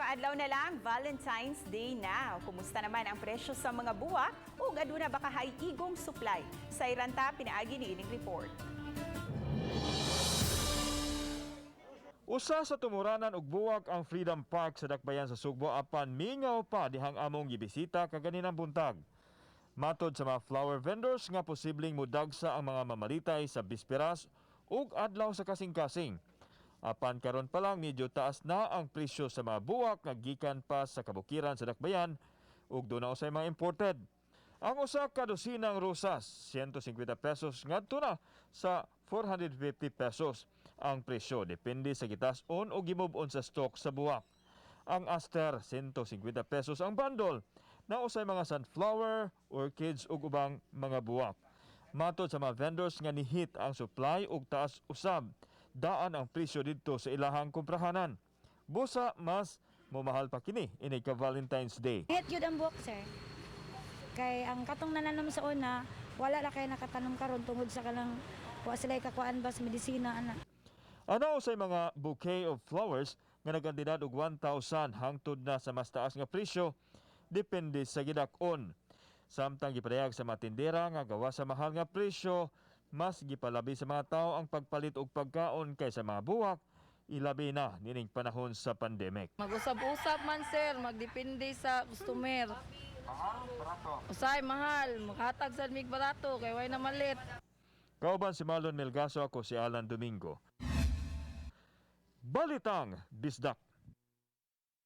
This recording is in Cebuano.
Pila ka adlaw na lang, Valentine's Day na. Kumusta naman ang presyo sa mga buwak ug aduna ba kahay igong supply? Sa iranta pinaagi ni ining report. Usa sa tumuranan og buwak ang Freedom Park sa Dakbayan sa Sugbo, apan mingaw pa dihang among gibisita kaganinang buntag. Matod sa mga flower vendors nga posibleng mudagsa ang mga mamalitay sa bisperas ug adlaw sa kasing-kasing. Apan karon pa lang, medyo taas na ang presyo sa mga buwak nga gikan pa sa kabukiran sa Dakbayan ug duna usay mga imported. Ang usa ka dosinang rosas, 150 pesos ngadto na sa 450 pesos ang presyo, depende sa gitas-on o gimove-on sa stock sa buwak. Ang aster, 150 pesos ang bundle. Naa usay mga sunflower, orchids ug ubang mga buwak. Matod sa mga vendors nga nihit ang supply ug taas usab daan ang presyo didto sa ilahang kumprahanan. Busa mas momahal pa kini inig ka Valentine's Day. Hit yun ang buwak, sir. Kay ang katong nananom sa una, wala na kay nakatanom karon tungod sa kanang wa sila kakuan ba sa medisina ana. Ana usay mga bouquet of flowers nga nagkantidad og 1,000 hangtod na sa mas taas nga presyo, depende sa gidak-on. Samtang gipadayag sa mga tindera nga gawa sa mahal nga presyo, mas gipalabi sa mga tao ang pagpalit og pagkaon kaysa mga buwak, ilabi na nining panahon sa pandemic. Mag-usab-usab man, sir, magdepende sa customer. Usay mahal, makatag sa mig barato kay way na malit. Kauban si Marlon Melgaso, ako si Alan Domingo. Balitang Bisdak.